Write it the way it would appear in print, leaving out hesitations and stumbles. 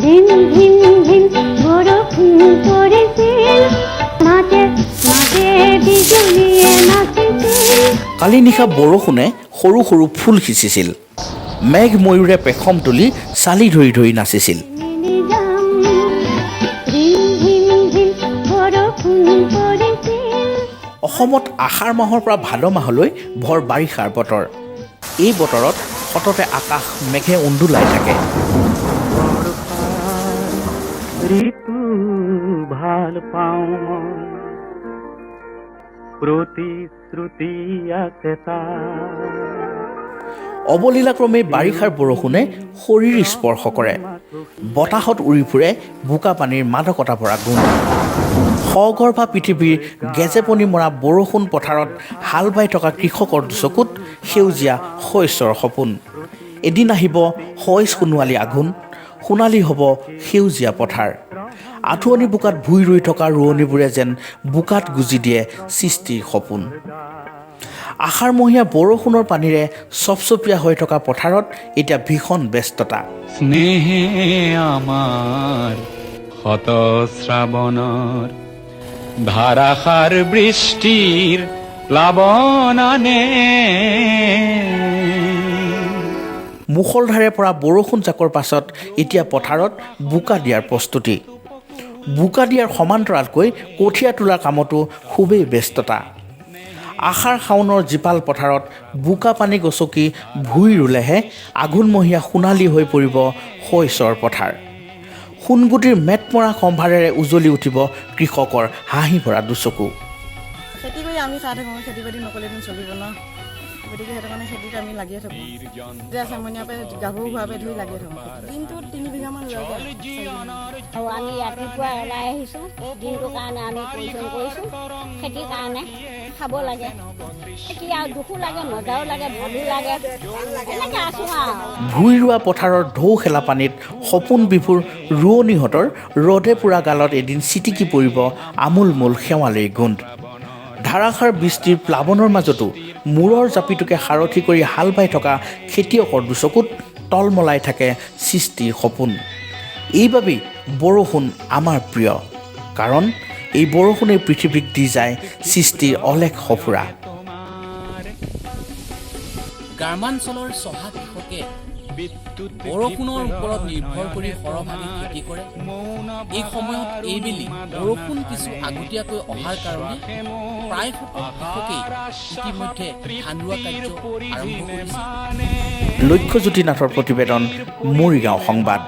ৰিম ঝিম ঝিম বৰষুণ পৰিছিল, মাজে মাজে বিজুলীয়ে নাচিছিল। কালি নিশা বৰষুণে সৰু সৰু ফুল সিঁচিছিল। মেঘ ময়ূৰে পেখম তুলি চালি ধৰি ধৰি নাচিছিল। মিলি যাম। ৰিম ঝিম ঝিম বৰষুণ পৰিছিল। অসমত আহাৰ মাহৰ পৰা ভাদ মাহলৈ ভৰ বাৰিষাৰ বতৰ। এই বতৰত সততে আকাশ মেঘে ওন্দোলাই থাকে। ঋতু ভাল পাওঁ মই, প্ৰতিশ্ৰুতি আছে তাৰ। অৱলীলাক্ৰমে বাৰিষাৰ বৰষুণে শৰীৰ স্পৰ্শ কৰে। বতাহত উৰি ফুৰে বোকা পানীৰ মাদকতা ভৰা গোন্ধ। সগৰ্ভা পৃথিৱীৰ গেজেপনি মৰা বৰষুণ পথাৰত হাল বাই থকা কৃষকৰ দুচকুত সেউজীয়া শস্যৰ সপোন। এদিন আহিব শইচ সোণোৱালী আঘোণ, সোণালী হ'ব সেউজীয়া পথাৰ। আঁঠুৱনি বোকাত ভূঁই ৰুই থকা ৰোৱনীবোৰে যেন বোকাত গুজি দিয়ে সৃষ্টিৰ সপোন। আষাৰমহীয়া বৰষুণৰ পানীৰে চপচপীয়া হৈ থকা পথাৰত এতিয়া ভীষণ ব্যস্ততা। স্নেহে আমাৰ শত শ্ৰাৱণৰ ধাৰাসাৰ বৃষ্টিৰ প্লাৱন আনে। মুষলধাৰে পৰা বৰষুণ জাকৰ পাছত এতিয়া পথাৰত বোকা দিয়াৰ প্ৰস্তুতি। বোকা দিয়াৰ সমান্তৰালকৈ কঠীয়া তোলাৰ কামতো খুবেই ব্যস্ততা। আষাৰ শাওনৰ জীপাল পথাৰত বোকা পানী গচকি ভূঁই ৰুলেহে আঘোণমহীয়া সোণালী হৈ পৰিব শইচৰ পথাৰ। সোণগুটিৰ মেটমৰা সম্ভাৰেৰে উজলি উঠিব কৃষকৰ হাঁহি ভৰা দুচকু। খেতি কৰি আমি খাই থাকোঁ। খেতি বাতি নকৰিলে চলিব ন? গতিকে সেইটো কাৰণে খেতিত আমি লাগিয়ে থাকোঁ। এতিয়া চেমনীয়াৰ পৰা গাভৰু হোৱাৰ পৰা ধৰি লাগিয়ে থাকোঁ। দিনটোত 3 বিঘামান ৰোৱা যায়, 4 বিঘামান। আৰু আমি ৰাতিপুৱা ওলাই আহিছোঁ। দিনটোৰ কাৰণে আমি পৰিশ্ৰম কৰিছোঁ খেতিৰ কাৰণে। খাব লাগে কি আৰু, দুখো লাগে, মজাও লাগে, ভালো লাগে, এনেকৈ আছোঁ আৰু। ভূঁই ৰোৱা পথাৰৰ ঢৌ খেলা পানীত সপোন বিভোৰ ৰোৱনীহঁতৰ ৰ'দে পোৰা গালত এদিন ছিটিকি পৰিব আমোলমোল শেৱালিৰ গোন্ধ। ধাৰাসাৰ বৃষ্টিৰ প্লাৱনৰ মাজতো মূৰৰ জাপিটোকে সাৰথি কৰি হাল বাই থকা খেতিয়কৰ দুচকুত টলমলাই থাকে সৃষ্টিৰ সপোন। এইবাবেই বৰষুণ আমাৰ প্ৰিয়, কাৰণ এই বৰষুণেই পৃথিৱীক দি যায় সৃষ্টিৰ অলেখ সঁফুৰা। গ্ৰামাঞ্চলৰ চহা কৃষকে বৰষুণৰ ওপৰত নিৰ্ভৰ কৰি সৰহভাগে খেতি কৰে। এই সময়ত এইবেলি বৰষুণ কিছু আগতীয়াকৈ অহাৰ কাৰণে প্ৰায়সকল কৃষকেই ইতিমধ্যে ধান ৰোৱা কাৰ্য আৰম্ভ কৰিছে। লক্ষ্যজ্যোতি নাথৰ প্ৰতিবেদন, মৰিগাঁও সংবাদ।